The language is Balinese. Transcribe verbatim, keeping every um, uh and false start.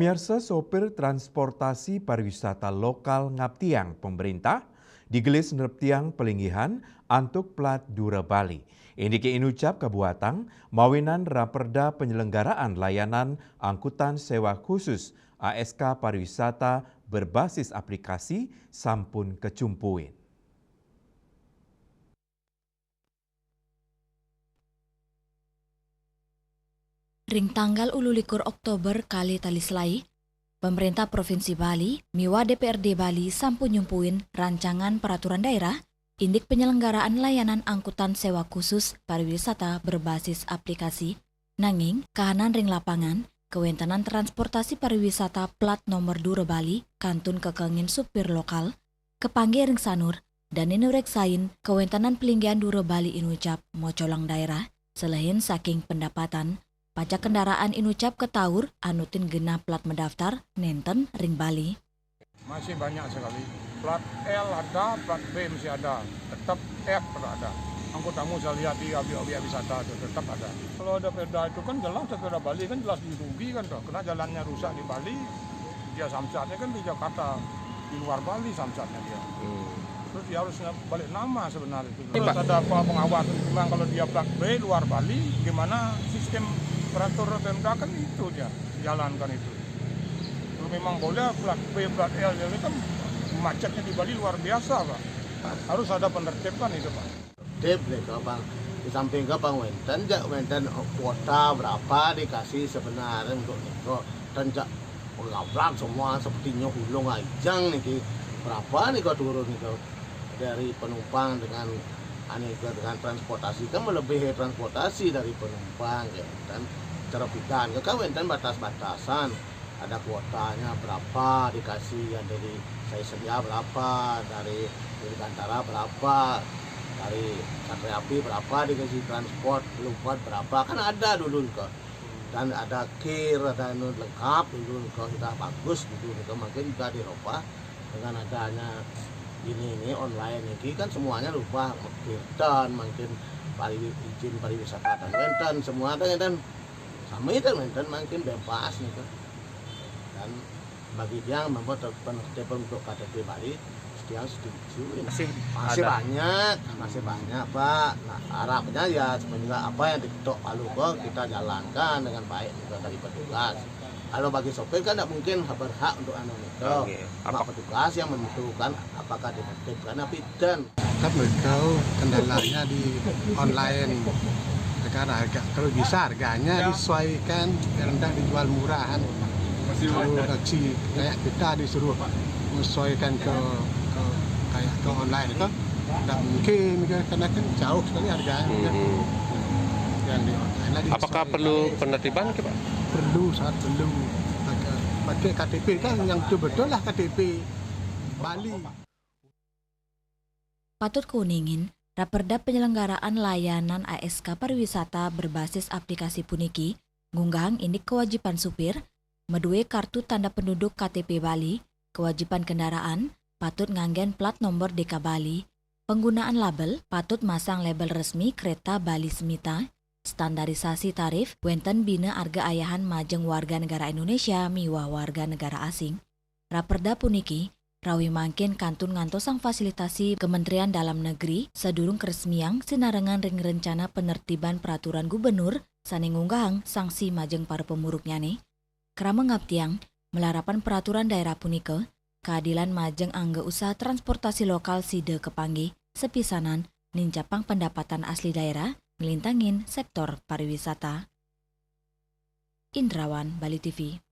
Miarsa, sopir transportasi pariwisata lokal ngabtiang pemerintah digelis nereptiang pelinggihan antuk plat dura Bali. Indike inucap kabuatang mawinan raperda penyelenggaraan layanan angkutan sewa khusus A S K pariwisata berbasis aplikasi sampun kecumpuin. Ring tanggal ululikur Oktober kali tali selai, Pemerintah Provinsi Bali miwah D P R D Bali sampun nyumpuin rancangan peraturan daerah indik penyelenggaraan layanan angkutan sewa khusus pariwisata berbasis aplikasi. Nanging, kahanan ring lapangan, kewentenan transportasi pariwisata plat nomor dura Bali kantun kekengin supir lokal, kepanggih ring sanur, dane nureksain kewentenan pelinggihan dura Bali inucap mocolang daerah, selehin saking pendapatan pajak kendaraan inucap ketaur anutin genah plat medaftar nenten ring Bali. Masih banyak sekali. Plat L ada, plat B masih ada. Tetap F tetap ada. Angkutanmu saya lihat di objek-objek wisata itu tetap ada. Kalau ada perda itu kan jelas, ada perda Bali kan jelas dirugikan tuh. Karena jalannya rusak di Bali, dia samsatnya kan di Jakarta, di luar Bali samsatnya dia. Hmm. Terus dia harus balik nama sebenarnya itu. Terus ada apa pengawas, memang kalau dia plat B luar Bali, gimana sistem peraturan Pemda kan itu dia jalankan itu. Kalau memang boleh plat B, plat L, jadi kan macetnya di Bali luar biasa, Pak. Harus ada penertiban itu, Pak. Tip nika, Bang. Di samping ke Bang wenten, jak wenten kuota berapa dikasih sebenarnya untuk nika. Dan jak pengabrak semua sepertinya hulung ajang niki. Berapa nika turun nika dari penumpang dengan anu nika dengan transportasi kan melebihi transportasi dari penumpang ya. Dan terbitan ke kan wenten batas-batasan. Ada kuotanya berapa dikasih yang dari saya sedia berapa, dari Dirgantara berapa, dari Satria Api berapa dikasih transport, lumpot berapa, kan ada dulu ke. Dan ada kir, ada anu lengkap dulu ke, sudah bagus dulu ke, makin sudah dirubah dengan adanya ini, ini online ini kan semuanya rubah, kirtan, makin pari, izin pariwisata dan wenten, semua ada wenten. Sami ten wenten mangkin bebas nika. Dan bagi tiang membuat penertiban untuk K T P Bali, tiang setuju. Masih, masih ada. Banyak, masih banyak, Pak. Nah, harapnya ya sebenarnya apa yang diketok palu kok kita jalankan dengan baik juga dari petugas. Kalau bagi sopir kan tidak mungkin berhak untuk anu nika. Oke. Cuma apa petugas yang menentukan apakah ditertibkan apa tidak. Kan mereka kendalanya di online. Sekarang harga, kalau bisa harganya disesuaikan, biar tidak dijual murahan. Kalau taksi kayak kita disuruh menyesuaikan ke, ke kayak ke online itu, tidak mungkin kan, karena kan jauh sekali harganya kan. Hmm. Yang di online lah. Apakah disesuaikan. Perlu penertiban ke, Pak? Perlu, sangat perlu. Pakai, pakai K T P kan yang betul-betul lah K T P Bali. Patut kauningin, raperda penyelenggaraan layanan A S K pariwisata berbasis aplikasi puniki ngunggahang indik kewajiban supir madue kartu tanda penduduk K T P Bali, kewajiban kendaraan patut nganggen plat nomor D K Bali, penggunaan label patut masang label resmi kereta Bali Semita, standarisasi tarif, wenten bina arga ayahan majeng warga negara Indonesia miwah warga negara asing. Raperda puniki rawi mangkin kantun ngantosang fasilitasi Kementerian Dalam Negeri sadurung karesmiang sinarengan ring rencana penertiban peraturan gubernur sane ngunggahang sanksi majeng para pamuruknyane. Krama ngabtiang, malarapan peraturan daerah punika, kaadilan majeng angga usaha transportasi lokal sida kapanggih, sapisanan nincapang pendapatan asli daerah, nglintangin sektor pariwisata. Indrawan, Bali T V.